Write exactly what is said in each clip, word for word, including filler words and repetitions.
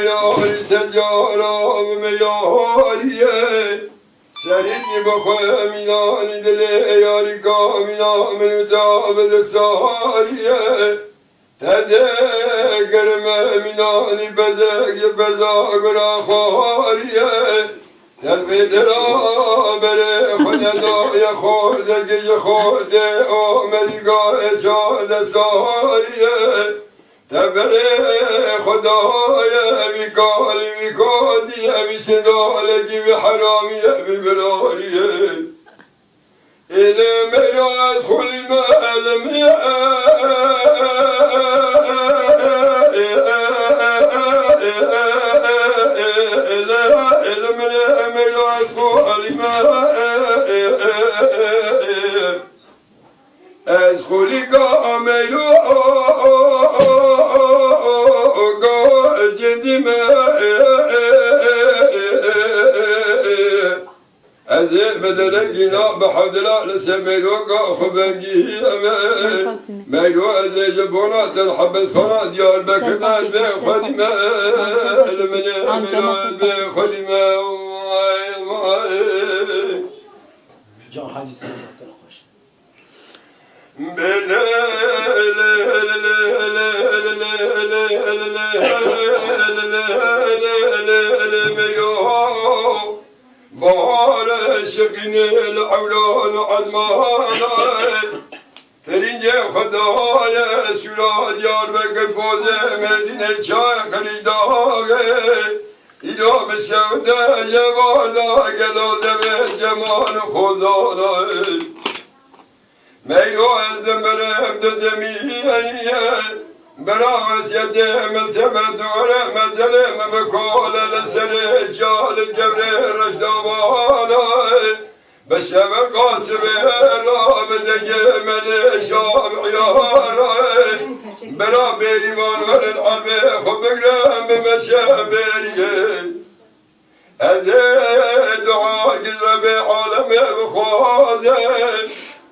Yarî ser cara bi me yarî ye. Serî dî bi xwe mînanî dilê yarî ka mîna min û te bi dil sarî ye. Tezê germe mînanî bezek ji beza gula xwarî ye. Tevê dira berê xwe nedaye xorteke ji xortê Amerîkayê çardeh salî ye. Te berê Xwedayê, vî kalî, vî kadî ye, vî şindalekî, vî heramî ye, vî bilarî ye. Êlê meyra ez xulî me, êlê min ye. Êlê, êlê min ê, meyra ez xulî me. Ez xulîka meyro ga cindî me. Ez ê bedelekî na bi hevdila li ser meyroka xwe vengî me. Meyro ez ê ji bona te li hebesxana Diyarbekir de ez bê xwedî me. Li min ê meyro ez bê xwedî me. Vay, vay. Can Hacı, sen de xweş. Bahar şiqînê li ewlan û ezmana. Firincê Xwedayê Sûra Diyarbekir pozê Mêrdînê çayê Qirîjdaxê. Îro bi şew de ye varda gelo devê cemal û xozanayê. Meyro ez dimirim di demiyê ye. Bira wesiyetê min tebe dore mezelê min bi kole li serê çiyalê gevrê reşdavanayê. Bi şeveqa sibê ra bi dengê melê şabiya re. Bira bêrîvan werin erbê xwe bigrin bi meşe bêriyê. Ez ê dua giz Rebê alemê bixwazim.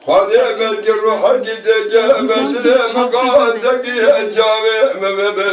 Xwazê belkî ruhekî têke mezilê min qazekî çavê min bibe.